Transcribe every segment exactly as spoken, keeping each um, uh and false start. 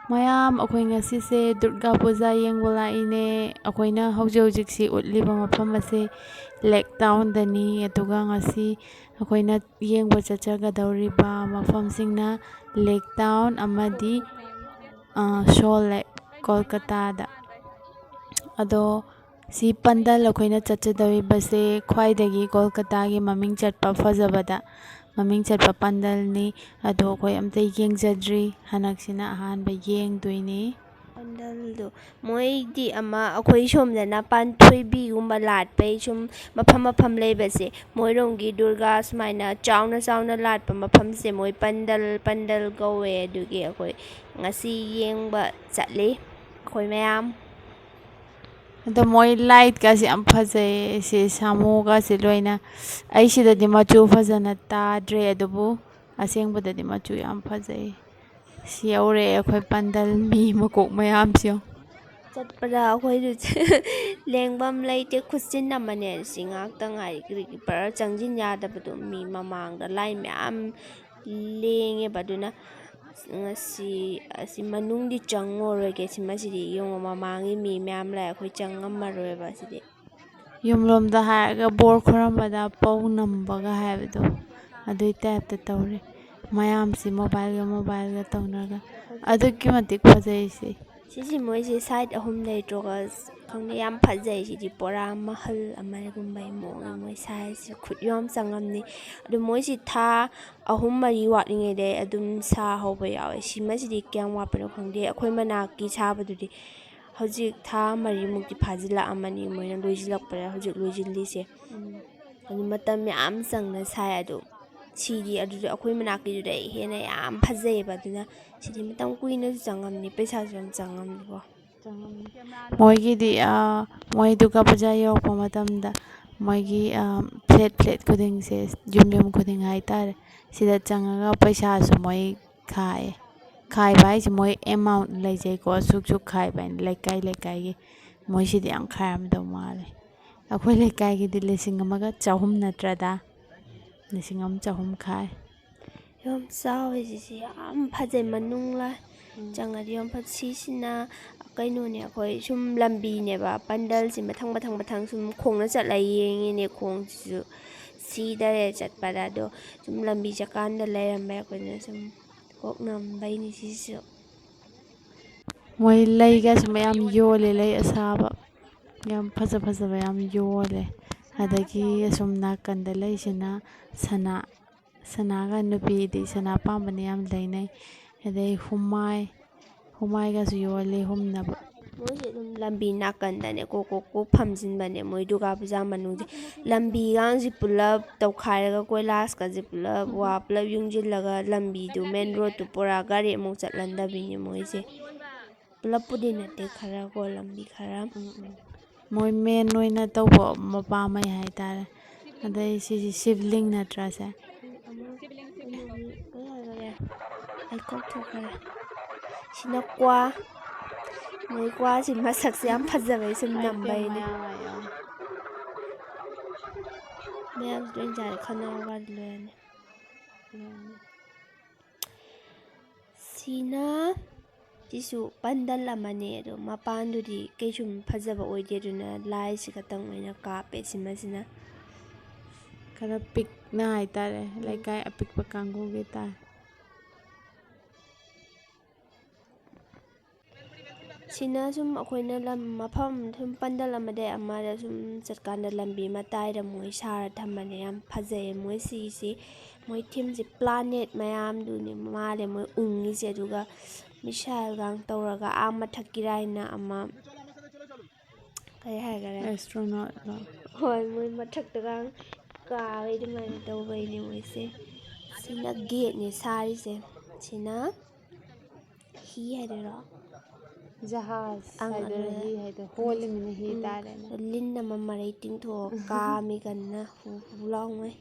ꯃꯌꯥꯝ, ꯑꯩꯈꯣꯏ ꯉꯁꯤꯁꯦ ꯗꯨꯔꯒꯥ ꯄꯨꯖꯥ ꯌꯦꯡꯕ ꯂꯥꯛꯏꯅꯦ꯫ ꯑꯩꯈꯣꯏꯅ ꯍꯧꯖꯤꯛ ꯍꯧꯖꯤꯛꯁꯤ ꯎꯠꯂꯤꯕ ꯃꯐꯝ ꯑꯁꯦ ꯂꯦꯛ ꯇꯥꯎꯟꯗꯅꯤ꯫ ꯑꯗꯨꯒ ꯉꯁꯤ ꯑꯩꯈꯣꯏꯅ ꯌꯦꯡꯕ ꯆꯠꯆꯒꯗꯧꯔꯤꯕ ꯃꯐꯝꯁꯤꯡꯅ ꯂꯦꯛ ꯇꯥꯎꯟ ꯑꯃꯗꯤ, ꯑ, ꯁꯣꯜ ꯂꯦꯛ, ꯀꯣꯜꯀꯇꯥꯗ꯫ ꯑꯗꯣ ꯁꯤ ꯄꯟꯗꯜ ꯑꯩꯈꯣꯏꯅ ꯆꯠꯆꯗꯧꯔꯤꯕꯁꯦ ꯈ꯭ꯋꯥꯏꯗꯒꯤ ꯀꯣꯜꯀꯇꯥꯒꯤ ꯃꯃꯤꯡ ꯆꯠꯄ ꯐꯖꯕꯗ ꯃꯃꯤꯡ ꯆꯠꯄ ꯄꯟꯗꯜꯅꯤ꯫ ꯑꯗꯣ ꯑꯩꯈꯣꯏ ꯑꯝꯇ ꯌꯦꯡꯖꯗ꯭ꯔꯤ, ꯍꯟꯗꯛꯁꯤꯅ ꯑꯍꯥꯟꯕ ꯌꯦꯡꯗꯣꯏꯅꯤ꯫ ꯄꯟꯗꯜꯗꯣ ꯃꯣꯏꯗꯤ ꯑꯃ ꯑꯩꯈꯣꯏ ꯁꯣꯝꯗꯅ ꯄꯥꯟꯊꯣꯏꯕꯤꯒꯨꯝꯕ ꯂꯥꯠꯄꯩ ꯁꯨꯝ ꯃꯐꯝ ꯃꯐꯝ ꯂꯩꯕꯁꯦ, ꯃꯣꯏꯔꯣꯝꯒꯤ ꯗꯨꯔꯒꯥ ꯁꯨꯃꯥꯏꯅ ꯆꯥꯎꯅ ꯆꯥꯎꯅ ꯂꯥꯠꯄ ꯃꯐꯝꯁꯦ ꯃꯣꯏ ꯄꯟꯗꯜ, ꯄꯟꯗꯜ ꯀꯧꯋꯦ꯫ ꯑꯗꯨꯒꯤ ꯑꯩꯈꯣꯏ ꯉꯁꯤ ꯌꯦꯡꯕ ꯆꯠꯂꯤ ꯑꯩꯈꯣꯏ ꯃꯌꯥꯝ꯫ ꯑꯗꯣ ꯃꯣꯏ ꯂꯥꯏꯠꯀꯁꯦ ꯌꯥꯝ ꯐꯖꯩ꯫ ꯁꯤ ꯁꯥꯃꯨꯒꯁꯦ ꯂꯣꯏꯅ, ꯑꯩ ꯁꯤꯗꯗꯤ ꯃꯆꯨ ꯐꯖꯅ ꯇꯥꯗ꯭ꯔꯦ, ꯑꯗꯨꯕꯨ ꯑꯁꯦꯡꯕꯗꯗꯤ ꯃꯆꯨ ꯌꯥꯝ ꯐꯖꯩ꯫ ꯁꯤ ꯌꯧꯔꯦ ꯑꯩꯈꯣꯏ ꯄꯟꯗꯜ, ꯃꯤ ꯃꯀꯣꯛ ꯃꯌꯥꯝꯁꯦ ꯌꯦꯡꯉꯨ꯫ ꯆꯠꯄꯗ ꯑꯩꯈꯣꯏꯗꯨ ꯂꯦꯡꯐꯝ ꯂꯩꯇꯦ, ꯈꯨꯠꯆꯤꯟ ꯑꯃꯅꯦ꯫ ꯁꯤ ꯉꯥꯛꯇ ꯉꯥꯏ, ꯀꯔꯤꯒꯤ ꯄꯔ ꯆꯪꯁꯤꯟ ꯌꯥꯗꯕꯗꯣ, ꯃꯤ ꯃꯃꯥꯡꯗ ꯂꯥꯏꯟ ꯃꯌꯥꯝ ꯂꯦꯡꯉꯦꯕ꯫ ꯑꯗꯨꯅ ꯉꯁꯤ ꯑꯁꯤ ꯃꯅꯨꯡꯗꯤ ꯆꯪꯉꯔꯣꯏꯒꯦ꯫ ꯁꯤ ꯃꯁꯤꯗꯤ ꯌꯦꯡꯉꯣ, ꯃꯃꯥꯡꯒꯤ ꯃꯤ ꯃꯌꯥꯝ ꯂꯥꯛꯑꯦ, ꯑꯩꯈꯣꯏ ꯆꯪꯉꯝꯃꯔꯣꯏꯕ ꯑꯁꯤꯗꯤ꯫ ꯌꯨꯝꯂꯣꯝꯗ ꯍꯥꯏꯔꯒ ꯕꯣꯔ ꯈꯨꯔꯝꯕꯗ ꯄꯧ ꯅꯝꯕꯒ ꯍꯥꯏꯕꯗꯣ, ꯑꯗꯨꯏ ꯇꯥꯏꯞꯇ ꯇꯧꯔꯦ꯫ ꯃꯌꯥꯝꯁꯤ ꯃꯣꯕꯥꯏꯜꯒ ꯃꯣꯕꯥꯏꯜꯒ ꯇꯧꯅꯔꯒ ꯑꯗꯨꯛꯀꯤ ꯃꯇꯤꯛ ꯐꯖꯩꯁꯦ꯫ ꯁꯤꯁꯤ ꯃꯣꯏꯁꯦ ꯁꯥꯏꯠ ꯑꯍꯨꯝ ꯂꯩꯇ꯭ꯔꯣꯒ, ꯈꯪꯗꯦ, ꯌꯥꯝ ꯐꯖꯩ꯫ ꯁꯤꯗꯤ ꯄꯨꯔꯥ ꯃꯍꯜ ꯑꯃꯒꯨꯝꯕꯩ ꯃꯑꯣꯡꯅꯤ꯫ ꯃꯣꯏ ꯁꯥꯏꯖꯁꯤ ꯈꯨꯠ ꯌꯣꯝ ꯆꯪꯉꯝꯅꯤ꯫ ꯑꯗꯨ ꯃꯣꯏꯁꯤ ꯊꯥ ꯑꯍꯨꯝ ꯃꯔꯤ ꯋꯥꯠꯂꯤꯉꯩꯗꯩ ꯑꯗꯨꯝ ꯁꯥ ꯍꯧꯕ ꯌꯥꯎꯋꯦ꯫ ꯁꯤꯃꯁꯤꯗꯤ ꯀꯌꯥꯝ ꯋꯥꯠꯄꯅꯣ ꯈꯪꯗꯦ꯫ ꯑꯩꯈꯣꯏ ꯃꯅꯥꯛꯀꯤ ꯁꯥꯕꯗꯨꯗꯤ ꯍꯧꯖꯤꯛ ꯊꯥ ꯃꯔꯤꯃꯨꯛꯇꯤ ꯐꯥꯖꯤꯜꯂꯛꯑꯃꯅꯤ ꯃꯣꯏꯅ ꯂꯣꯏꯁꯤꯜꯂꯛꯄꯗ, ꯍꯧꯖꯤꯛ ꯂꯣꯏꯁꯤꯜꯂꯤꯁꯦ꯫ ꯑꯗꯨ ꯃꯇꯝ ꯌꯥꯝ ꯆꯪꯅ ꯁꯥꯏ꯫ ꯑꯗꯨ ꯁꯤꯗꯤ ꯑꯗꯨꯗ ꯑꯩꯈꯣꯏ ꯃꯅꯥꯛꯀꯤꯗꯨꯗꯩ ꯍꯦꯟꯅ ꯌꯥꯝ ꯐꯖꯩꯌꯦꯕ꯫ ꯑꯗꯨꯅ ꯁꯤꯗꯤ ꯃꯇꯝ ꯀꯨꯏꯅꯁꯨ ꯆꯪꯉꯝꯅꯤ, ꯄꯩꯁꯥꯁꯨ ꯌꯥꯝ ꯆꯪꯉꯝꯅꯤꯀꯣ꯫ ꯃꯣꯏꯒꯤꯗꯤ, ꯑ, ꯃꯣꯏ ꯗꯨꯔꯒꯥ ꯄꯨꯖꯥ ꯌꯧꯔꯛꯄ ꯃꯇꯝꯗ ꯃꯣꯏꯒꯤ, ꯑ, ꯐ꯭ꯂꯦꯠ ꯐ꯭ꯂꯦꯠ ꯈꯨꯗꯤꯡꯁꯦ, ꯌꯨꯝ ꯌꯨꯝ ꯈꯨꯗꯤꯡ ꯍꯥꯏꯇꯥꯔꯦ, ꯁꯤꯗ ꯆꯪꯉꯒ ꯄꯩꯁꯥꯁꯨ ꯃꯣꯏ ꯈꯥꯏ꯫ ꯈꯥꯏꯕ ꯍꯥꯏꯁꯦ ꯃꯣꯏ ꯑꯦꯃꯥꯎꯟ ꯂꯩꯖꯩꯀꯣ, ꯑꯁꯨꯛ ꯁꯨꯛ ꯈꯥꯏꯕ ꯍꯥꯏꯅ ꯂꯩꯀꯥꯏ ꯂꯩꯀꯥꯏꯒꯤ꯫ ꯃꯣꯏꯁꯤꯗꯤ ꯌꯥꯝ ꯈꯥꯏꯔꯝꯗꯧ ꯃꯥꯜꯂꯦ꯫ ꯑꯩꯈꯣꯏ ꯂꯩꯀꯥꯏꯒꯤꯗꯤ ꯂꯤꯁꯤꯡ ꯑꯃꯒ ꯆꯍꯨꯝ ꯅꯠꯇ꯭ꯔꯗ? ꯂꯤꯁꯤꯡ ꯑꯃ ꯆꯍꯨꯝ ꯈꯥꯏ꯫ ꯌꯥꯝ ꯆꯥꯎꯋꯦ ꯁꯤꯁꯦ, ꯌꯥꯝ ꯐꯖꯩ ꯃꯅꯨꯡ ꯂꯥꯏ꯫ ꯎꯝ꯫ ꯆꯪꯉꯗꯤ ꯌꯥꯝ ꯐꯠ-, ꯁꯤꯁꯤꯅ ꯀꯩꯅꯣꯅꯦ, ꯑꯩꯈꯣꯏ ꯁꯨꯝ ꯂꯝꯕꯤꯅꯦꯕ, ꯄꯟꯗꯜꯁꯤ ꯃꯊꯪ ꯃꯊꯪ ꯃꯊꯪ ꯁꯨꯝ ꯈꯣꯡꯅ ꯆꯠꯂ ꯌꯦꯡꯉꯤꯅꯦ, ꯈꯣꯡꯁꯤꯁꯨ ꯁꯤꯗꯔꯦ ꯆꯠꯄꯗ꯫ ꯑꯗꯣ ꯁꯨꯝ ꯂꯝꯕꯤ ꯆꯠꯀꯥꯟꯗ ꯂꯩꯔꯝꯕ ꯑꯩꯈꯣꯏꯅ ꯁꯨꯝ ꯀꯣꯛ ꯅꯝꯕꯩꯅꯤ ꯁꯤꯁꯨ꯫ ꯃꯣꯏ ꯂꯩꯒꯁꯨ ꯃꯌꯥꯝ ꯌꯣꯜꯂꯦ, ꯂꯩ ꯑꯁꯥꯕ꯫ ꯌꯥꯝ ꯐꯖ ꯐꯖꯕ ꯌꯥꯝ ꯌꯣꯜꯂꯦ꯫ ꯑꯗꯒꯤ ꯑꯁꯨꯝ ꯅꯥꯀꯟꯗ ꯂꯩꯁꯤꯅ ꯁꯅꯥ, ꯁꯅꯥꯒ ꯅꯨꯄꯤꯗꯤ ꯁꯅꯥ ꯄꯥꯝꯕꯅ ꯌꯥꯝ ꯂꯩꯅꯩ꯫ ꯑꯗꯩ ꯍꯨꯃꯥꯏ, ꯍꯨꯃꯥꯏꯒꯁꯨ ꯌꯣꯜꯂꯤ ꯍꯨꯝꯅꯕ꯫ ꯃꯣꯏꯁꯦ ꯑꯗꯨꯝ ꯂꯝꯕꯤ ꯅꯥꯀꯟꯗꯅꯦ ꯀꯣꯛ ꯀꯣꯛ ꯀꯣꯛ ꯐꯝꯖꯤꯟꯕꯅꯦ ꯃꯣꯏ ꯗꯨꯔꯒꯥ ꯄꯨꯖꯥ ꯃꯅꯨꯡꯁꯦ꯫ ꯂꯝꯕꯤꯒꯁꯤ ꯄꯨꯂꯞ ꯇꯧꯈꯥꯏꯔꯒ ꯀꯣꯏꯂꯥꯁꯀꯁꯦ ꯄꯨꯂꯞ ꯋꯥ ꯄꯨꯂꯞ ꯌꯨꯡꯁꯤꯜꯂꯒ ꯂꯝꯕꯤꯗꯨ ꯃꯦꯟ ꯔꯣꯗꯇꯨ ꯄꯨꯔꯥ ꯒꯥꯔꯤ ꯑꯃꯨꯛ ꯆꯠꯍꯟꯗꯕꯤꯅꯦ ꯃꯣꯏꯁꯦ꯫ ꯄꯨꯂꯞꯄꯨꯗꯤ ꯅꯠꯇꯦ, ꯈꯔ ꯀꯣ, ꯂꯝꯕꯤ ꯈꯔ꯫ ꯎꯝ, ꯎꯝ꯫ ꯃꯣꯏ ꯃꯦꯟ ꯑꯣꯏꯅ ꯇꯧꯕ ꯃꯄꯥꯃꯩ ꯍꯥꯏꯇꯥꯔꯦ꯫ ꯑꯗꯩ ꯁꯤꯁꯤ ꯁꯤꯕꯂꯤꯡ ꯅꯠꯇ꯭ꯔꯥ ꯁꯦ? ꯑꯃ, ꯑꯃ, ꯀꯩ ꯍꯥꯏꯈꯔꯦ? ꯑꯩ ꯀꯥꯎꯊꯣꯛꯈꯔꯦ꯫ ꯁꯤꯅ ꯀ꯭ꯋꯥ꯫ ꯃꯣꯏ ꯀ꯭ꯋꯥꯁꯤ ꯃꯁꯛꯁꯦ ꯌꯥꯝ ꯐꯖꯕꯩ ꯁꯨꯝ ꯅꯝꯕꯩꯅꯦ꯫ ꯃꯌꯥꯝ ꯂꯣꯏ ꯆꯥꯔꯦ, ꯈꯅꯥꯎꯒꯗꯤ ꯂꯣꯏꯔꯅꯤ꯫ ꯁꯤꯅ, ꯁꯤꯁꯨ ꯄꯟꯗꯜ ꯑꯃꯅꯦ, ꯑꯗꯣ ꯃꯄꯥꯟꯗꯨꯗꯤ ꯀꯩꯁꯨꯝ ꯐꯖꯕ ꯑꯣꯏꯗꯦ, ꯑꯗꯨꯅ ꯂꯥꯏꯁꯤ ꯈꯛꯇꯪ ꯑꯣꯏꯅ ꯀꯥꯞꯄꯦ ꯁꯤꯃꯁꯤꯅ꯫ ꯈꯔ ꯄꯤꯛꯅ ꯍꯥꯏꯇꯥꯔꯦ, ꯎꯝ꯫ ꯂꯩꯀꯥꯏ ꯑꯄꯤꯛꯄ ꯀꯥꯡꯕꯨꯒꯤ ꯇꯥꯏ꯫ ꯁꯤꯅ ꯁꯨꯝ ꯑꯩꯈꯣꯏꯅ ꯂꯝ, ꯃꯐꯝ ꯁꯨꯝ ꯄꯟꯗꯜ ꯑꯃꯗꯒꯤ ꯑꯃꯗ ꯁꯨꯝ ꯆꯠꯀꯥꯟꯗ ꯂꯝꯕꯤ ꯃꯇꯥꯏꯗ ꯃꯣꯏ ꯁꯥꯔ ꯊꯝꯕꯅꯦ꯫ ꯌꯥꯝ ꯐꯖꯩꯌꯦ ꯃꯣꯏ ꯁꯤꯁꯤ꯫ ꯃꯣꯏ ꯊꯤꯝꯁꯤ ꯄ꯭ꯂꯥꯅꯦꯠ ꯃꯌꯥꯝꯗꯨꯅꯤ ꯃꯥꯜꯂꯦ ꯃꯣꯏ ꯎꯪꯉꯤꯁꯦ꯫ ꯑꯗꯨꯒ ꯃꯤꯁꯥꯏꯜꯒ ꯇꯧꯔꯒ ꯑꯥ ꯃꯊꯛꯀꯤ ꯂꯥꯏꯟꯅ ꯑꯃ ꯀꯩ ꯍꯥꯏꯈꯔꯦ? ꯑꯦꯁꯇ꯭ꯔꯣꯅꯣꯠꯂꯣ? ꯍꯣꯏ, ꯃꯣꯏ ꯃꯊꯛꯇꯒ ꯀꯥꯕꯩ ꯑꯗꯨꯃꯥꯏꯅ ꯇꯧꯕꯩꯅꯦ ꯃꯣꯏꯁꯦ꯫ ꯁꯤꯅ ꯒꯦꯠꯅꯦ ꯁꯥꯔꯤꯁꯦ꯫ ꯁꯤꯅ ꯍꯤ ꯍꯥꯏꯗꯣꯏꯔꯣ? ꯖꯍꯥꯖ ꯑꯪ, ꯍꯥꯏꯗꯣꯏꯔꯣ? ꯑꯗꯨꯅ ꯍꯤ ꯍꯥꯏꯗꯣꯏꯔꯣ? ꯍꯣꯜꯂꯤꯃꯤꯅ ꯍꯤ ꯎꯝ, ꯇꯥꯔꯦꯅꯦ꯫ ꯂꯤꯟ ꯑꯃ ꯃꯔꯩ ꯇꯤꯡꯊꯣꯛꯑ ꯀꯥꯝꯃꯤ ꯀꯟꯅ ꯍꯨ ꯍꯨ ꯂꯥꯎꯉꯩ꯫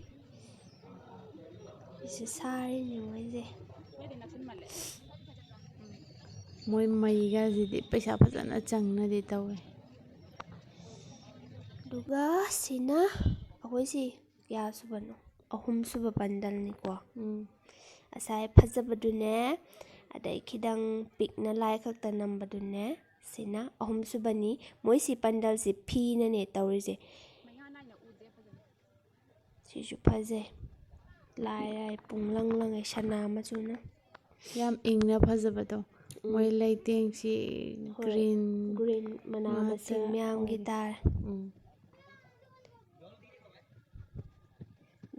ꯁꯤꯁꯨ ꯁꯥꯔꯤꯅꯦ ꯃꯣꯏꯁꯦ꯫ ꯃꯣꯏ ꯃꯩꯒꯁꯤꯗꯤ ꯄꯩꯁꯥ ꯐꯖꯅ ꯆꯪꯅꯗꯤ ꯇꯧꯋꯦ꯫ ꯑꯗꯨꯒ ꯁꯤꯅ ꯑꯩꯈꯣꯏ ꯁꯤ ꯀꯌꯥ ꯁꯨꯕꯅꯣ? ꯑꯍꯨꯝ ꯁꯨꯕ ꯄꯟꯗꯜꯅꯤꯀꯣ꯫ ꯎꯝ꯫ ꯉꯁꯥꯏ ꯐꯖꯕꯗꯨꯅꯦ, ꯑꯗꯩ ꯈꯤꯇꯪ ꯄꯤꯛꯅ ꯂꯥꯏ ꯈꯛꯇ ꯅꯝꯕꯗꯨꯅꯦ꯫ ꯁꯤꯅ ꯑꯍꯨꯝꯁꯨꯕꯅꯤ꯫ ꯃꯣꯏꯁꯤ ꯄꯟꯗꯜꯁꯤ ꯐꯤꯅꯅꯦ ꯇꯧꯔꯤꯁꯦ꯫ ꯁꯤꯁꯨ ꯐꯖꯩ꯫ ꯂꯥꯏ ꯂꯥꯏ ꯄꯨꯡꯂꯪ ꯂꯪꯉꯦ ꯁꯅꯥ ꯃꯆꯨꯅ꯫ ꯌꯥꯝ ꯏꯪꯅ ꯐꯖꯕꯗꯣ꯫ ꯎꯝ꯫ ꯃꯣꯏ ꯂꯩꯇꯦꯡꯁꯤ ꯍꯣꯏ, green green ꯃꯅꯥ ꯉꯥꯛꯇ ꯃꯁꯤꯡ ꯃꯌꯥꯝꯒꯤ ꯑꯣꯏ꯫ ꯇꯥꯔꯦ꯫ ꯎꯝ꯫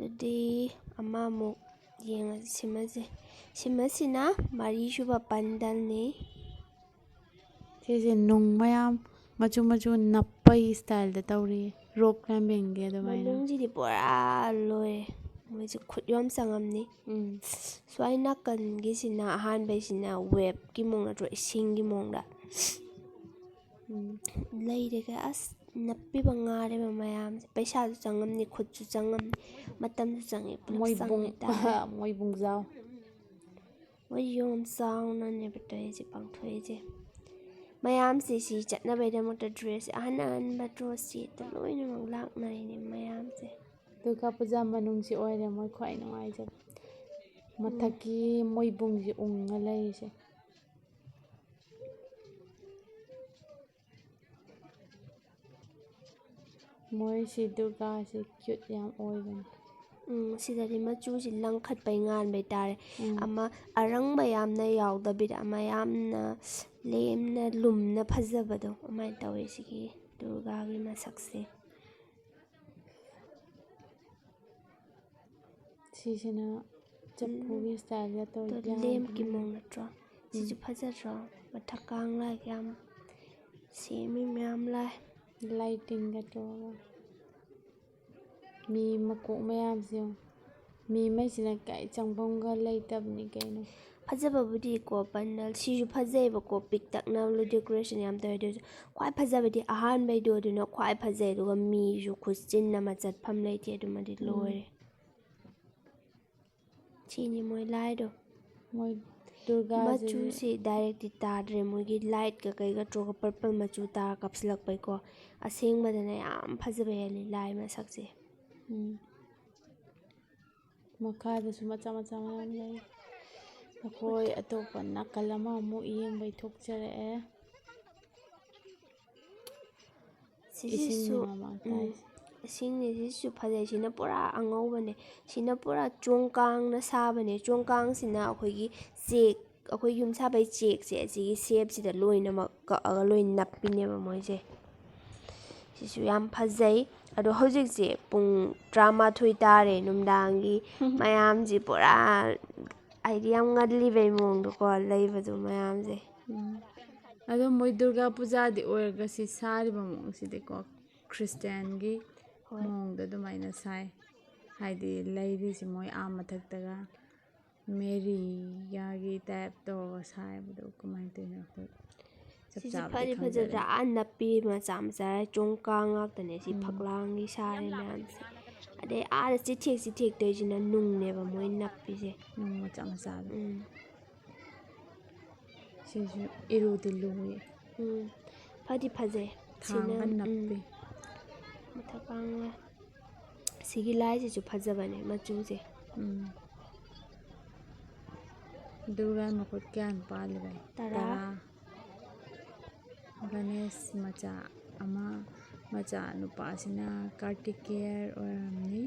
ꯑꯗꯨꯗꯤ ꯑꯃꯃꯨꯛ ꯌꯦꯡꯉꯁꯤ꯫ ꯁꯤꯃꯁꯦ, ꯁꯤꯃꯁꯤꯅ ꯃꯔꯤꯁꯨꯕ ꯄꯟꯗꯜꯅꯤ꯫ ꯁꯤꯁꯦ ꯅꯨꯡ ꯃꯌꯥꯝ ꯃꯆꯨ ꯃꯆꯨ ꯅꯞꯄꯒꯤ styleꯗ ꯇꯧꯔꯤ, rock climbingꯒꯤ ꯑꯗꯨꯃꯥꯏꯅ꯫ ꯃꯅꯨꯡꯁꯤꯗꯤ ꯄꯨꯔꯥ ꯂꯣꯏꯔꯦ꯫ ꯃꯣꯏꯁꯦ ꯈꯨꯠ ꯌꯥꯝ ꯆꯪꯉꯝꯅꯤ꯫ ꯎꯝ꯫ ꯁ꯭ꯋꯥꯏ ꯅꯥꯀꯟꯒꯤꯁꯤꯅ ꯑꯍꯥꯟꯕꯩꯁꯤꯅ waveꯀꯤ ꯃꯑꯣꯡ ꯅꯠꯇ꯭ꯔꯣ, ꯏꯁꯤꯡꯒꯤ ꯃꯑꯣꯡꯗ ꯎꯝ꯫ ꯂꯩꯔꯒ ꯑꯁ ꯅꯞꯄꯤꯕ ꯉꯥꯔꯤꯕ ꯃꯌꯥꯝꯁꯦ꯫ ꯄꯩꯁꯥꯁꯨ ꯆꯪꯉꯝꯅꯤ, ꯈꯨꯠꯁꯨ ꯆꯪꯉꯝꯅꯤ, ꯃꯇꯝꯁꯨ ꯆꯪꯉꯤ, ꯄꯨꯂꯞ ꯃꯣꯏꯕꯨꯡ ꯆꯪꯉꯤ ꯇꯥꯔꯦ꯫ ꯃꯣꯏꯕꯨꯡꯖꯥꯎ꯫ ꯃꯣꯏ ꯌꯥꯝ ꯆꯥꯎꯅꯅꯦꯕ ꯇꯧꯔꯤꯁꯦ, ꯄꯥꯡꯊꯣꯛꯏꯁꯦ꯫ ꯃꯌꯥꯝꯁꯦ ꯁꯤ ꯆꯠꯅꯕꯩꯗꯃꯛꯇ dress ꯑꯍꯟ ꯑꯍꯟꯕ dress ꯁꯦꯠꯇ ꯂꯣꯏꯅꯃꯛ ꯂꯥꯛꯅꯔꯤꯅꯦ ꯃꯌꯥꯝꯁꯦ꯫ ꯗꯨꯔꯒꯥ ꯄꯨꯖꯥ ꯃꯅꯨꯡꯁꯤ ꯑꯣꯏꯔꯦ ꯃꯣꯏ ꯈ꯭ꯋꯥꯏ ꯅꯨꯡꯉꯥꯏꯖꯕ꯫ ꯃꯊꯛꯀꯤ ꯃꯣꯏꯕꯨꯡꯁꯤ ꯎꯪꯉ ꯂꯩꯔꯤꯁꯦ꯫ ꯃꯣꯏꯁꯤ ꯗꯨꯔꯒꯥꯁꯤ cute ꯌꯥꯝ ꯑꯣꯏꯕꯅꯤ꯫ ꯎꯝ, ꯁꯤꯗꯗꯤ ꯃꯆꯨꯁꯤ ꯂꯪꯈꯠꯄꯩ ꯉꯥꯟꯕꯩ ꯇꯥꯔꯦ꯫ ꯎꯝ꯫ ꯑꯃ ꯑꯔꯪꯕ ꯌꯥꯝꯅ ꯌꯥꯎꯗꯕꯤꯗ ꯑꯃ ꯌꯥꯝꯅ ꯂꯦꯝꯅ ꯂꯨꯝꯅ ꯐꯖꯕꯗꯣ ꯑꯗꯨꯃꯥꯏꯅ ꯇꯧꯋꯦ ꯁꯤꯒꯤ ꯗꯨꯔꯒꯥꯒꯤ ꯃꯁꯛꯁꯦ꯫ ꯁꯤꯁꯤꯅ ꯆꯐꯨꯒꯤ styleꯗ ꯇꯧꯔꯤ꯫ ꯑꯗꯣ ꯂꯦꯝꯞꯀꯤ ꯃꯑꯣꯡ ꯅꯠꯇ꯭ꯔꯣ? ꯁꯤꯁꯨ ꯐꯖꯗ꯭ꯔꯣ? ꯃꯊꯛ ꯀꯥꯡ ꯂꯥꯏ ꯌꯥꯝ ꯁꯦꯝꯃꯤ ꯃꯌꯥꯝ ꯂꯥꯏ꯫ Lightingꯒ ꯇꯧꯔꯒ꯫ ꯃꯤ ꯃꯀꯣꯛ ꯃꯌꯥꯝꯁꯦ ꯌꯦꯡꯉꯣ꯫ ꯃꯤꯃꯩꯁꯤꯅ ꯀꯩ ꯆꯪꯐꯝꯒ ꯂꯩꯇꯕꯅꯤ ꯀꯩꯅꯣ꯫ ꯐꯖꯕꯕꯨꯗꯤꯀꯣ ꯄꯟꯗꯜ ꯁꯤꯁꯨ ꯐꯖꯩꯕꯀꯣ, ꯄꯤꯛꯇꯛꯅ decoration ꯌꯥꯝ ꯇꯧꯋꯦ꯫ ꯑꯗꯨꯁꯨ ꯈ꯭ꯋꯥꯏ ꯐꯖꯕꯗꯤ ꯑꯍꯥꯟꯕꯩꯗꯣ ꯑꯗꯨꯅ ꯈ꯭ꯋꯥꯏ ꯐꯖꯩ꯫ ꯑꯗꯨꯒ ꯃꯤꯁꯨ ꯈꯨꯆꯤꯟ ꯑꯃ ꯆꯠꯐꯝ ꯂꯩꯇꯦ꯫ ꯑꯗꯨꯃꯗꯤ ꯎꯝ꯫ ꯂꯣꯏꯔꯦ꯫ ꯁꯤꯅꯤ ꯃꯣꯏ ꯂꯥꯏꯗꯣ꯫ ꯃꯣꯏ ꯗꯨꯔꯒꯥꯁꯦ ꯃꯆꯨꯁꯤ directꯇꯤ ꯇꯥꯗ꯭ꯔꯦ, ꯃꯣꯏꯒꯤ lightꯀ ꯀꯩꯒ ꯇꯧꯔꯒ purple ꯃꯆꯨ ꯇꯥꯔ ꯀꯥꯞꯁꯤꯜꯂꯛꯄꯩꯀꯣ꯫ ꯑꯁꯦꯡꯕꯗꯅ ꯌꯥꯝ ꯐꯖꯕ ꯍꯦꯜꯂꯤ ꯂꯥꯏ ꯃꯁꯛꯁꯦ꯫ ꯎꯝ꯫ ꯃꯈꯥꯗꯁꯨ ꯃꯆꯥ ꯃꯆꯥ ꯃꯌꯥꯝ ꯂꯩ꯫ ꯑꯩꯈꯣꯏ ꯑꯇꯣꯞꯄ ꯅꯥꯀꯜ ꯑꯃꯃꯨꯛ ꯌꯦꯡꯕꯩ ꯊꯣꯛꯆꯔꯛꯑꯦ꯫ ꯁꯤꯁꯤꯁꯨ ꯏꯁꯤꯡꯒꯤ ꯃꯃꯥꯡ ꯇꯥꯏ꯫ ꯎꯝ, ꯏꯁꯤꯡꯅꯤ꯫ ꯁꯤꯁꯨ ꯐꯖꯩ꯫ ꯁꯤꯅ ꯄꯨꯔꯥ ꯑꯉꯧꯕꯅꯦ꯫ ꯁꯤꯅ ꯄꯨꯔꯥ ꯆꯣꯡꯀꯥꯡꯅ ꯁꯥꯕꯅꯦ꯫ ꯆꯣꯡꯀꯥꯡꯁꯤꯅ ꯑꯩꯈꯣꯏꯒꯤ ꯆꯦꯛ, ꯑꯩꯈꯣꯏ ꯌꯨꯝ ꯁꯥꯕꯩ ꯆꯦꯛꯁꯦ ꯑꯁꯤꯒꯤ ꯁꯦꯞꯁꯤꯗ ꯂꯣꯏꯅꯃꯛ ꯀꯛꯑꯒ ꯂꯣꯏ ꯅꯞꯄꯤꯅꯦꯕ ꯃꯣꯏꯁꯦ꯫ ꯁꯤꯁꯨ ꯌꯥꯝ ꯐꯖꯩ꯫ ꯑꯗꯣ ꯍꯧꯖꯤꯛꯁꯦ ꯄꯨꯡ ꯇꯔꯥꯃꯥꯊꯣꯏ ꯇꯥꯔꯦ ꯅꯨꯡꯗꯥꯡꯒꯤ꯫ ꯃꯌꯥꯝꯁꯤ ꯄꯨꯔꯥ ꯍꯥꯏꯗꯤ ꯌꯥꯝ ꯉꯜꯂꯤꯕꯩ ꯃꯑꯣꯡꯗꯀꯣ ꯂꯩꯕꯗꯣ ꯃꯌꯥꯝꯁꯦ꯫ ꯎꯝ꯫ ꯑꯗꯣ ꯃꯣꯏ ꯗꯨꯔꯒꯥ ꯄꯨꯖꯥꯗꯤ ꯑꯣꯏꯔꯒ ꯁꯤ ꯁꯥꯔꯤꯕ ꯃꯑꯣꯡꯁꯤꯗꯤꯀꯣ ꯈ꯭ꯔꯤꯁꯇꯤꯌꯥꯟꯒꯤ ꯍꯣꯏ꯫ ꯃꯑꯣꯡꯗ ꯑꯗꯨꯃꯥꯏꯅ ꯁꯥꯏ꯫ ꯍꯥꯏꯗꯤ ꯂꯩꯔꯤꯁꯤ ꯃꯣꯏ ꯑꯥ ꯃꯊꯛꯇꯒ ꯃꯦꯔꯤꯒꯤ ꯇꯥꯏꯞ ꯇꯧꯔꯒ ꯁꯥꯏꯕꯗꯣ ꯀꯃꯥꯏꯅ ꯇꯧꯔꯤꯅꯣ ꯑꯩꯈꯣꯏ ꯆꯞ ꯁꯤꯁꯦ ꯆꯥꯕꯗꯤ ꯐꯗꯤ ꯈꯪꯗꯔꯦ꯫ ꯐꯖꯗ꯭ꯔꯥ? ꯑꯥ ꯅꯞꯄꯤ ꯃꯆꯥ ꯃꯆꯥ ꯆꯣꯡꯀꯥꯡ ꯉꯥꯛꯇꯅꯦ ꯁꯤ ꯎꯝ꯫ ꯐꯛꯂꯥꯡꯒꯤ ꯁꯥꯔꯤ ꯃꯌꯥꯝꯁꯦ꯫ ꯑꯗꯩ ꯑꯥꯗ ꯆꯤꯊꯦꯛ ꯆꯤꯊꯦꯛꯇꯣꯏꯁꯤꯅ ꯅꯨꯡꯅꯦꯕ ꯃꯣꯏ ꯅꯞꯄꯤꯁꯦ꯫ ꯅꯨꯡ ꯃꯆꯥ ꯃꯆꯥꯗꯣ꯫ ꯎꯝ꯫ ꯁꯤꯁꯨ ꯏꯔꯨꯗꯤ ꯂꯨꯏ꯫ ꯎꯝ꯫ ꯐꯗꯤ ꯐꯖꯩ꯫ ꯊꯥꯡꯒ ꯁꯤꯅ, ꯎꯝ, ꯅꯞꯄꯤ꯫ ꯃꯊꯛ ꯄꯥꯡꯅ꯫ ꯁꯤꯒꯤ ꯂꯥꯏꯁꯤꯁꯨ ꯐꯖꯕꯅꯦ ꯃꯆꯨꯁꯦ꯫ ꯎꯝ꯫ ꯗꯨꯔꯒꯥ ꯃꯈꯨꯠ ꯀꯌꯥꯅꯣ ꯄꯥꯜꯂꯤꯕ? ꯇꯔꯥ꯫ ꯒꯅꯦꯁ ꯃꯆꯥ ꯑꯃ, ꯃꯆꯥ ꯅꯨꯄꯥꯁꯤꯅ ꯀꯥꯔꯇꯤꯀꯦꯌꯔ ꯑꯣꯏꯔꯝꯅꯤ꯫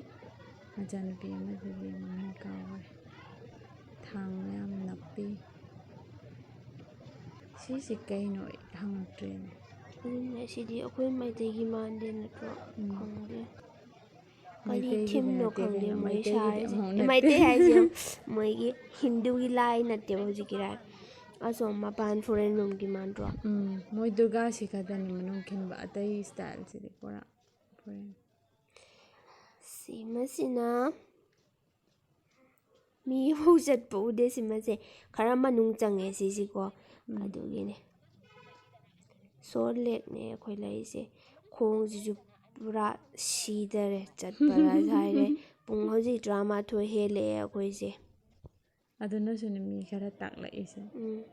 ꯃꯆꯥꯅꯨꯄꯤ ꯑꯃꯗꯨꯗꯤ ꯃꯃꯤꯡ ꯀꯥꯎꯈ꯭ꯔꯦ꯫ ꯊꯥꯡꯅ ꯌꯥꯝ ꯅꯞꯄꯤ꯫ ꯁꯤꯁꯤ ꯀꯩꯅꯣ ꯑꯩ ꯍꯪꯉꯛꯇ꯭ꯔꯦꯅꯦ꯫ ꯑꯗꯨꯅꯦ ꯁꯤꯗꯤ ꯑꯩꯈꯣꯏ ꯃꯩꯇꯩꯒꯤ ꯃꯥꯟꯗꯦ ꯅꯠꯇ꯭ꯔꯣ? ꯎꯝ꯫ ꯈꯪꯗꯦ꯫ ꯀꯔꯤ ꯃꯩꯇꯩꯒꯤꯗꯤ ꯊꯤꯝꯅꯣ ꯅꯠꯇꯦ ꯈꯪꯗꯦ ꯀꯩꯅꯣ, ꯃꯣꯏ ꯃꯩꯇꯩꯒꯤꯗꯤ ꯁꯥꯔꯤꯁꯦ꯫ ꯑꯃꯨꯛ ꯑꯦ, ꯅꯠꯇꯦ꯫ ꯃꯩꯇꯩ ꯍꯥꯏꯁꯦ ꯃꯣꯏꯒꯤ ꯍꯤꯟꯗꯨꯒꯤ ꯂꯥꯏ ꯅꯠꯇꯦꯕ ꯍꯧꯖꯤꯛꯀꯤ ꯂꯥꯏ꯫ ꯑꯁꯣꯝ ꯃꯄꯥꯟ ꯐꯣꯔꯦꯟ ꯂꯣꯝꯒꯤ ꯃꯥꯟꯗ꯭ꯔꯣ? ꯎꯝ, ꯃꯣꯏ ꯗꯨꯔꯒꯥꯁꯤ ꯈꯛꯇꯅꯤ ꯃꯅꯨꯡ ꯈꯤꯟꯕ, ꯑꯇꯩ ꯏꯁꯇꯥꯏꯜꯁꯤꯗꯤ ꯄꯨꯔꯥ ꯐꯣꯔꯦꯟ꯫ ꯁꯤꯃꯁꯤꯅ ꯃꯤ ꯑꯃꯐꯥꯎ ꯆꯠꯄ ꯎꯗꯦ꯫ ꯁꯤꯃꯁꯦ ꯈꯔ ꯃꯅꯨꯡ ꯆꯪꯉꯦ ꯁꯤꯁꯤꯀꯣ꯫ ꯎꯝ꯫ ꯑꯗꯨꯒꯤꯅꯦ꯫ ꯁꯣꯔ ꯂꯦꯛꯅꯦ ꯑꯩꯈꯣꯏ ꯂꯩꯔꯤꯁꯦ꯫ ꯈꯣꯡꯁꯤꯁꯨ ꯄꯨꯔꯥ ꯁꯤꯗꯔꯦ ꯆꯠꯄꯗ ꯍꯥꯏꯔꯦ꯫ ꯄꯨꯡ ꯍꯧꯖꯤꯛ ꯇꯔꯥꯃꯥꯊꯣꯏ ꯍꯦꯜꯂꯛꯑꯦ ꯑꯩꯈꯣꯏꯁꯦ꯫ ꯑꯗꯨꯅꯁꯨꯅꯦ ꯃꯤ ꯈꯔ ꯇꯥꯛꯂꯛꯏꯁꯦ꯫ ꯎꯝ꯫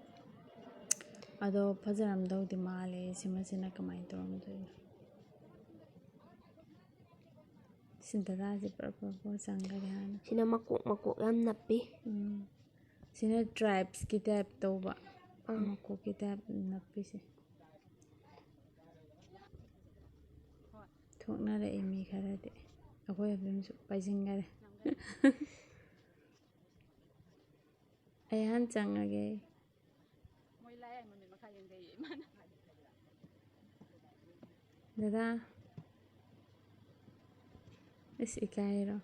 ꯑꯗꯣ ꯐꯖꯔꯝꯗꯧꯗꯤ ꯃꯥꯜꯂꯦ ꯁꯤꯃꯁꯤꯅ ꯀꯃꯥꯏꯅ ꯇꯧꯔꯝꯗꯣꯏꯅꯣ? ꯁꯤꯟꯊꯇꯥꯁꯦ ꯄ꯭ꯔꯞ ꯄ꯭ꯔꯞ ꯄ꯭ꯔꯞ ꯆꯪꯈ꯭ꯔꯦ ꯍꯥꯟꯅ꯫ ꯁꯤꯅ ꯃꯀꯣꯛ ꯃꯀꯣꯛ ꯌꯥꯝ ꯅꯞꯄꯤ꯫ ꯎꯝ꯫ ꯁꯤꯅ ꯇ꯭ꯔꯥꯏꯞꯁꯀꯤ ꯇꯥꯏꯞ ꯇꯧꯕ, ꯑꯥ꯫ ꯃꯀꯣꯛꯀꯤ ꯇꯥꯏꯞ ꯅꯞꯄꯤꯁꯦ꯫ ꯊꯣꯛꯅꯔꯛꯏ ꯃꯤ ꯈꯔꯗꯤ꯫ ꯑꯩꯈꯣꯏ ꯑꯗꯨꯝꯁꯨ ꯄꯥꯏꯁꯤꯟꯈꯔꯦ꯫ ꯑꯩ ꯍꯥꯟꯅ ꯆꯪꯉꯒꯦ꯫ ꯃꯣꯏ ꯂꯥꯏ ꯃꯃꯤꯠ ꯃꯈꯥ ꯌꯦꯡꯊꯩꯌꯦ ꯏꯃꯥꯅ꯫ ꯗꯗꯥ꯫ ꯑꯁ, ꯏꯀꯥꯏꯔꯣ꯫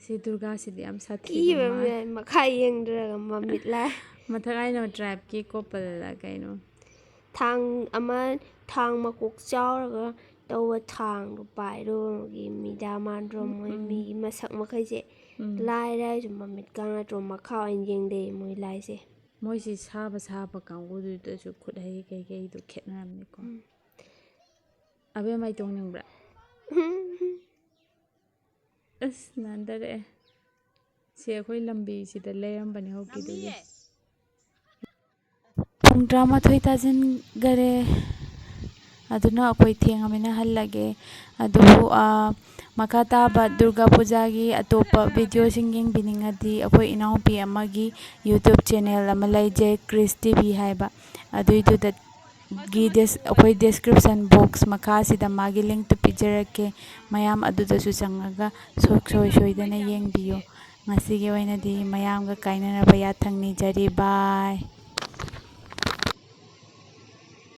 ꯁꯤ ꯗꯨꯔꯒꯥꯁꯤꯗꯤ ꯌꯥꯝ ꯁꯥꯊꯤꯕ ꯀꯤꯕ ꯑꯃ ꯃꯥꯜꯂꯦ꯫ ꯌꯥꯏ, ꯃꯈꯥ ꯌꯦꯡꯗ꯭ꯔꯒ ꯃꯃꯤꯠ ꯂꯥꯏ꯫ ꯃꯊꯛ ꯍꯥꯏꯅ ꯇ꯭ꯔꯥꯏꯞꯀꯤ ꯀꯣꯄꯜꯂ ꯀꯩꯅꯣ? ꯊꯥꯡ ꯑꯃ, ꯊꯥꯡ ꯃꯀꯣꯛ ꯆꯥꯎꯔꯒ ꯇꯧꯕ ꯊꯥꯡꯗꯣ ꯄꯥꯏꯔꯣꯒꯤ ꯃꯤꯗꯥ ꯃꯥꯟꯗ꯭ꯔꯣ? ꯃꯣꯏ ꯎꯝ꯫ ꯃꯤꯒꯤ ꯃꯁꯛ ꯃꯈꯩꯁꯦ ꯎꯝ꯫ ꯂꯥꯏ ꯂꯥꯏꯁꯨ ꯃꯃꯤꯠꯀ ꯅꯠꯇ꯭ꯔꯣ ꯃꯈꯥ ꯑꯣꯏꯅ ꯌꯦꯡꯗꯩ ꯃꯣꯏ ꯂꯥꯏꯁꯦ꯫ ꯃꯣꯏꯁꯤ ꯁꯥꯕ ꯁꯥꯕ ꯀꯥꯡꯕꯨꯗꯨꯗꯁꯨ ꯈꯨꯠ ꯍꯩ ꯀꯩꯀꯩꯗꯣ ꯈꯦꯠꯅꯔꯝꯅꯤꯀꯣ꯫ ꯎꯝ꯫ ꯑꯕꯦꯝꯃꯥꯏ ꯇꯣꯡꯅꯤꯡꯕ꯭ꯔꯥ? ꯑꯁ, ꯅꯥꯟꯊꯔꯛꯑꯦ꯫ ꯁꯤ ꯑꯩꯈꯣꯏ ꯂꯝꯕꯤꯁꯤꯗ ꯂꯩꯔꯝꯕꯅꯦ ꯍꯧꯖꯤꯛꯀꯤꯗꯨꯒꯤ꯫ ꯄꯨꯡ ꯇꯔꯥꯃꯥꯊꯣꯏ ꯇꯥꯁꯤꯟꯈꯔꯦ꯫ ꯑꯗꯨꯅ ꯑꯩꯈꯣꯏ ꯊꯦꯡꯉꯃꯤꯅ ꯍꯜꯂꯒꯦ꯫ ꯑꯗꯨꯕꯨ, ꯑꯥ, ꯃꯈꯥ ꯇꯥꯕ ꯗꯨꯔꯒꯥ ꯄꯨꯖꯥꯒꯤ ꯑꯇꯣꯞꯄ ꯚꯤꯗꯤꯑꯣꯁꯤꯡ ꯌꯦꯡꯕꯤꯅꯤꯡꯉꯗꯤ ꯑꯩꯈꯣꯏ ꯏꯅꯥꯎꯄꯤ ꯑꯃꯒꯤ YouTube ꯆꯦꯅꯦꯜ ꯑꯃ ꯂꯩꯖꯩ, ꯀ꯭ꯔꯤꯁ ꯇꯤ ꯚꯤ ꯍꯥꯏꯕ꯫ ꯑꯗꯨꯏꯗꯨꯗꯒꯤ ꯗꯦꯁ-, ꯑꯩꯈꯣꯏ ꯗꯦꯁꯀ꯭ꯔꯤꯞꯁꯟ ꯕꯣꯛꯁ ꯃꯈꯥꯁꯤꯗ ꯃꯥꯒꯤ ꯂꯤꯡꯛꯇꯨ ꯄꯤꯖꯔꯛꯀꯦ꯫ ꯃꯌꯥꯝ ꯑꯗꯨꯗꯁꯨ ꯆꯪꯉꯒ ꯁꯨꯡꯁꯣꯏ ꯁꯣꯏꯗꯅ ꯌꯦꯡꯕꯤꯌꯨ꯫ ꯉꯁꯤꯒꯤ ꯑꯣꯏꯅꯗꯤ ꯃꯌꯥꯝꯒ ꯀꯥꯏꯅꯅꯕ ꯌꯥꯊꯪ ꯅꯤꯖꯔꯤ꯫ ꯕꯥꯏ꯫